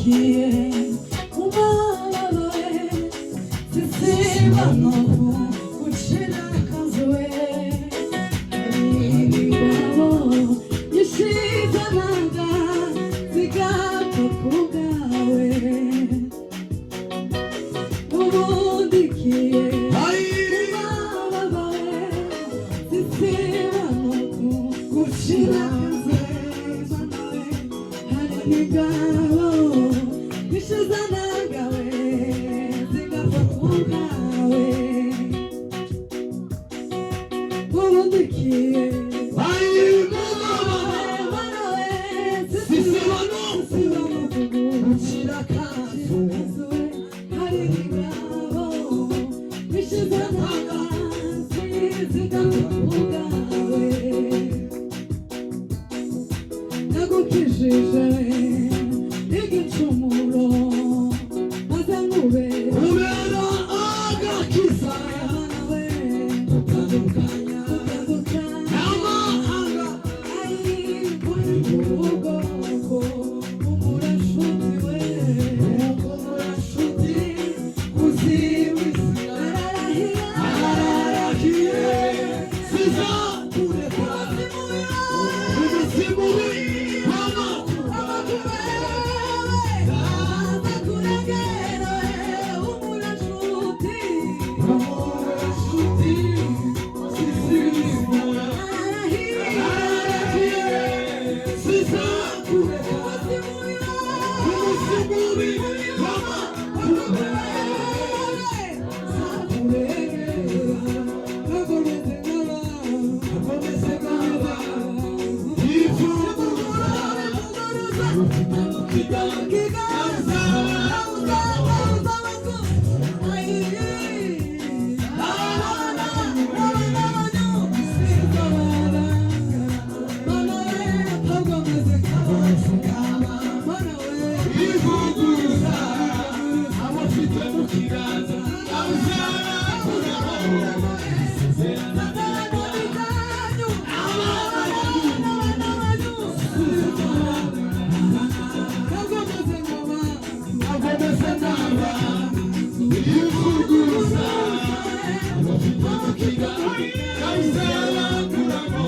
Ubundikiye umababa we, sisiba no gucira akazu we. Ingabo yishizanaga zigapfa kubwawe. Ubundikiye umababa we, sisiba no gucira akazu we. Hari n'ingabo yishizanaga we zigapfa kubwawe. Ubundikiye nagukijije igicumuro maze nkube Kubera agakiza we utandukanya n'amahanga. Ubwoko umurashuti we. Umurashuti kuzimisira ararahiye sizakureka umuzimu w'amakuba. Umurashuti kuzimisira ararahiye sizakureka umuzimu w'amakuba. Akomeze nk'aba ivuguruza kiganza. Ivuguruza abafite mu kiganza akomeze nk'aba ivuguruza abafite mu kiganza bakuramo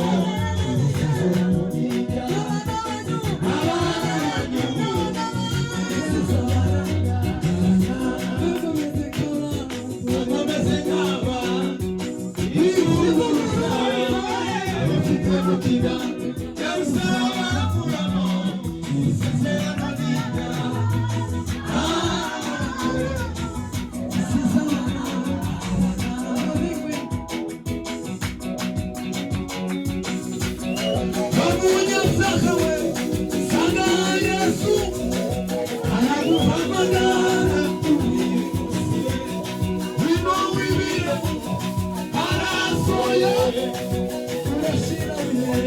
akomeze nk'aba ivuguruza abafite mu kiganza bakuramo isezerano ryiza. Bamunyabyaha we, sanga Yesu araguhamagara, wino wibire arasoye urashira we.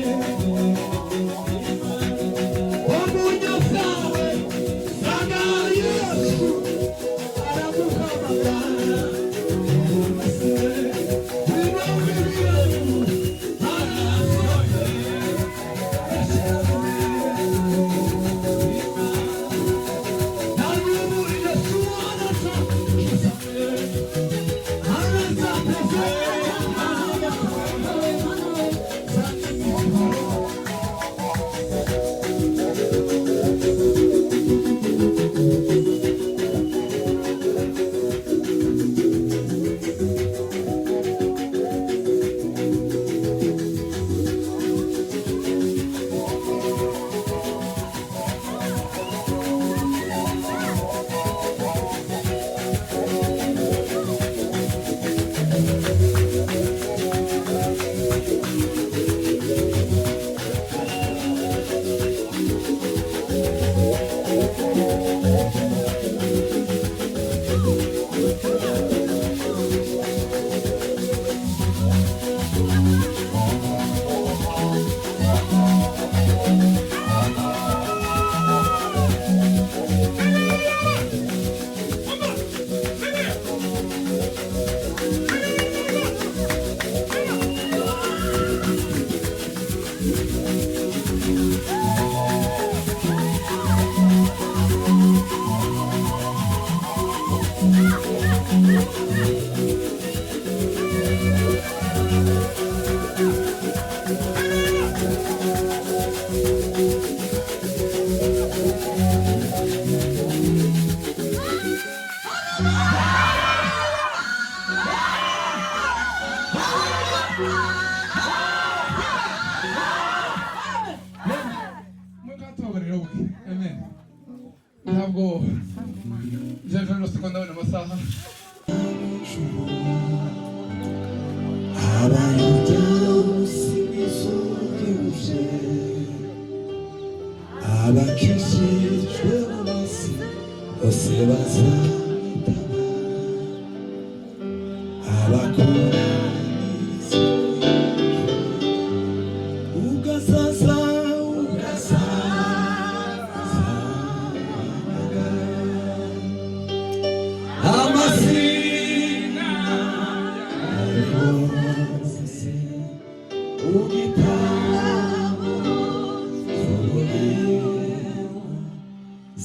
Bamunyabyaha we, sanga Yesu araguhamagara, wino wibire arasoye. Mukatubabarira buke. Amen. Ntabwo jeje rwose ko ndabona amasaha. Abayuda umusingizo, abakijijwe bose bose bazitaba, abakoraniriza ugasasa ugasasa amazina yose ugitabo cy'ubugingo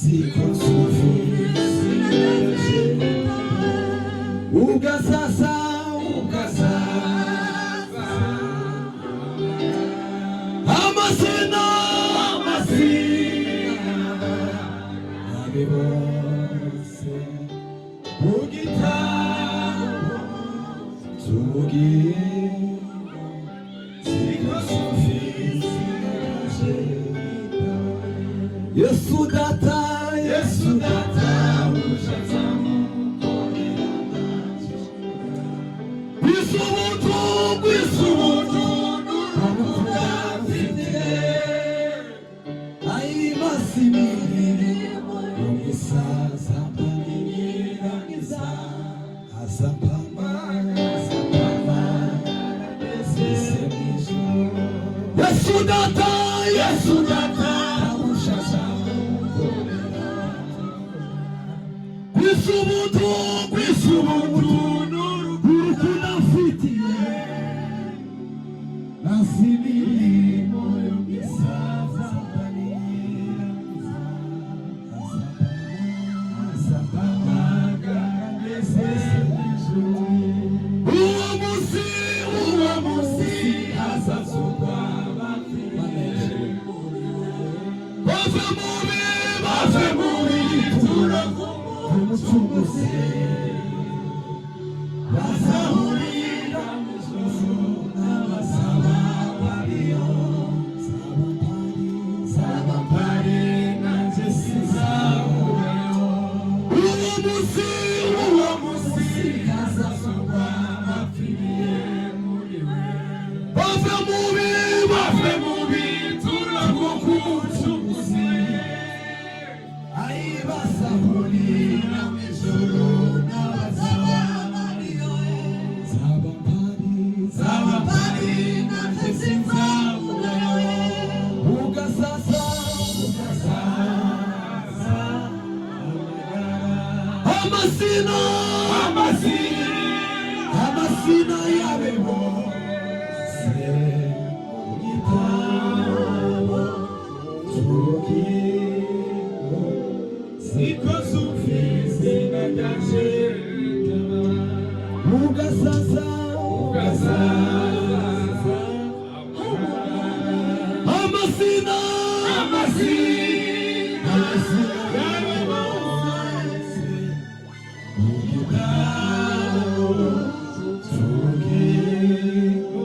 zikonsufise ugasasa ugasasa amazina amazina abe bose ugitabo cy'ubugingo zikonsufise. Yesu data, Yesu data, kwisubutu kwisubutu n'urukundafite ayimasimiri yomisaza mpanirangiza azampama azampama ese mw'ijuru. Yesu data, Yesu data, ushaza kwisubutu kwisubutu n'urukundo afitiye nasimirimo yo misaza uwo munsi, uwo munsi azazugwa bave mubi bave mubi turamucunguzi bazahurira mw'ijuru n'abasaba bariyo zaba mpari nanjye sinzaburayo. Uwo munsi, uwo munsi hazazugwa bapfiriye muri we bave mubi bave mubi turamucunguzi ayibasahurira mw'ijuru n'abasaba bariyo zaba mpari zaba mpari nanjye sinzaburayo. Ugasasa ugasasa amazina amazina amazina yabe bose igitabo cy'ubugingo Zikosufise na ryanje ugasasa ugasasa amazina amazina amazina yabe bose igitabo cy'ubugingo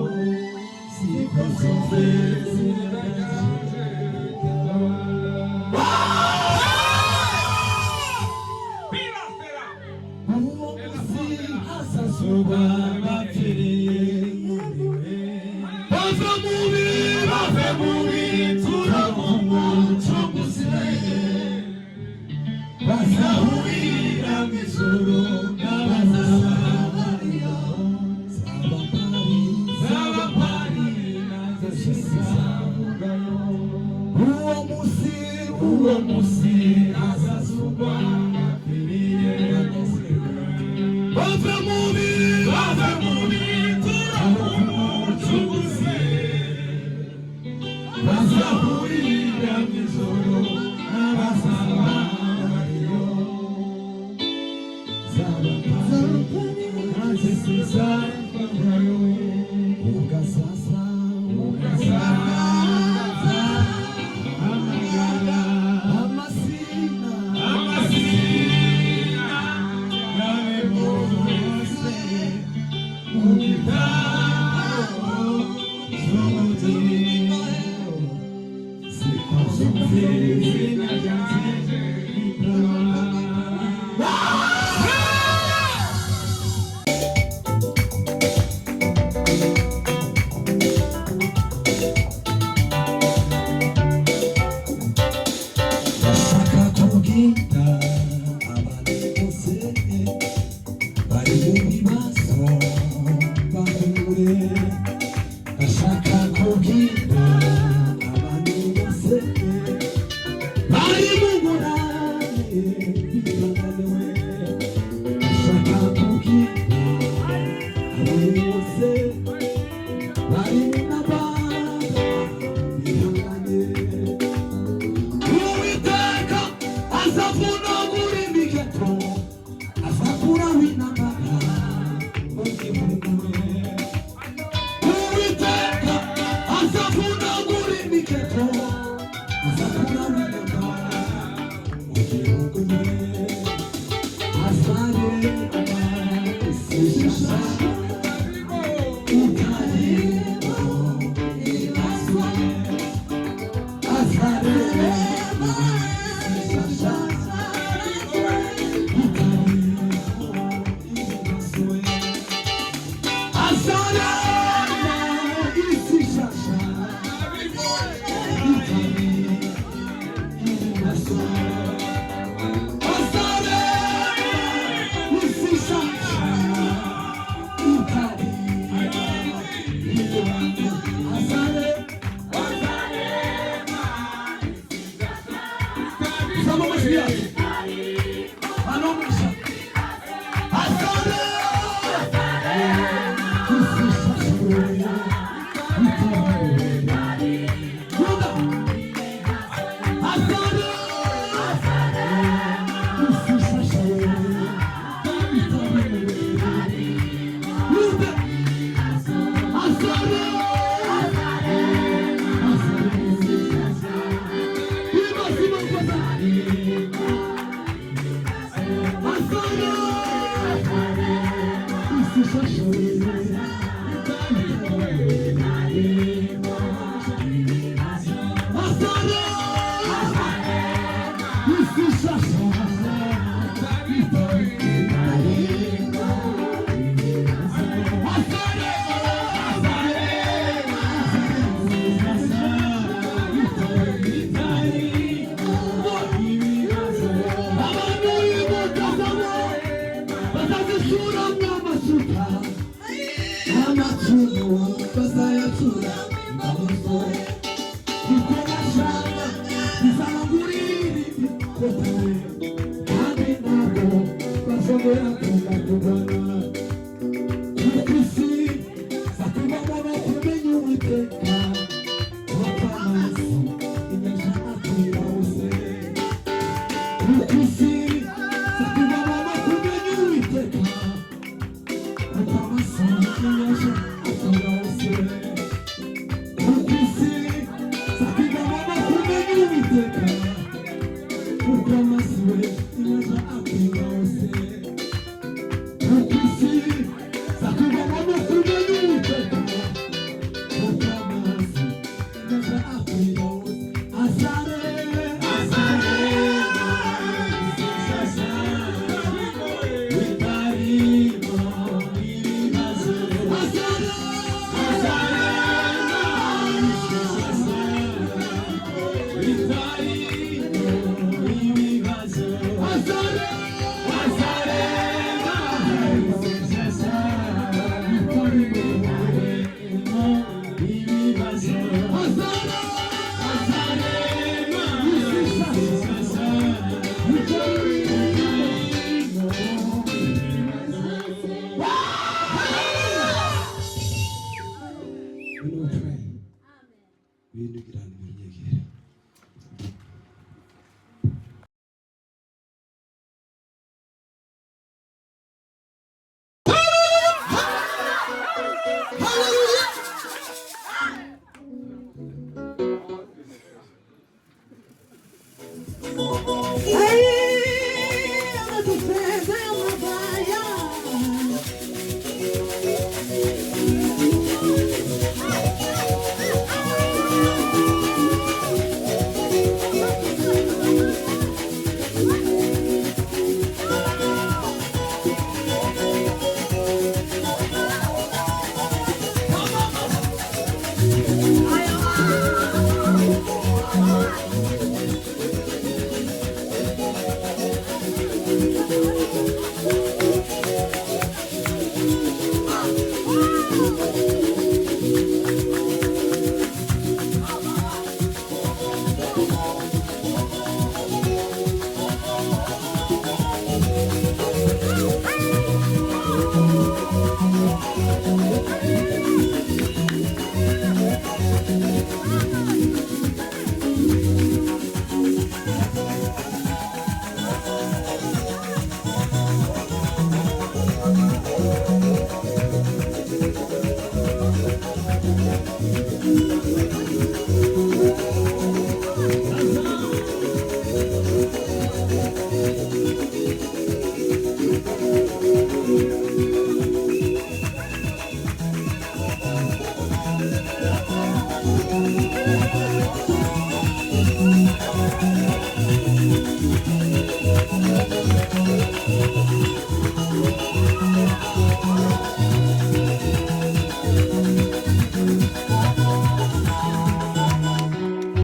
zikosufise na ryanje. Uwo munsi hazazuba bapfiriye muri we Bave mubi bave mubi turamucunguzi bazahurira mw'ijuru n'abazaba bariyo zaba mpari zaba mpari nanjye sinzaburayo. Uwo munsi, Uwo munsi hazazugwa bapfiriye muri we bave mubi bave mubi turamucunguzi bazahurira mw'ijuru n'abazaba bariyo zaba mpari nanjye sinzaburayo. Ugasasa ugasasa. Hallelujah.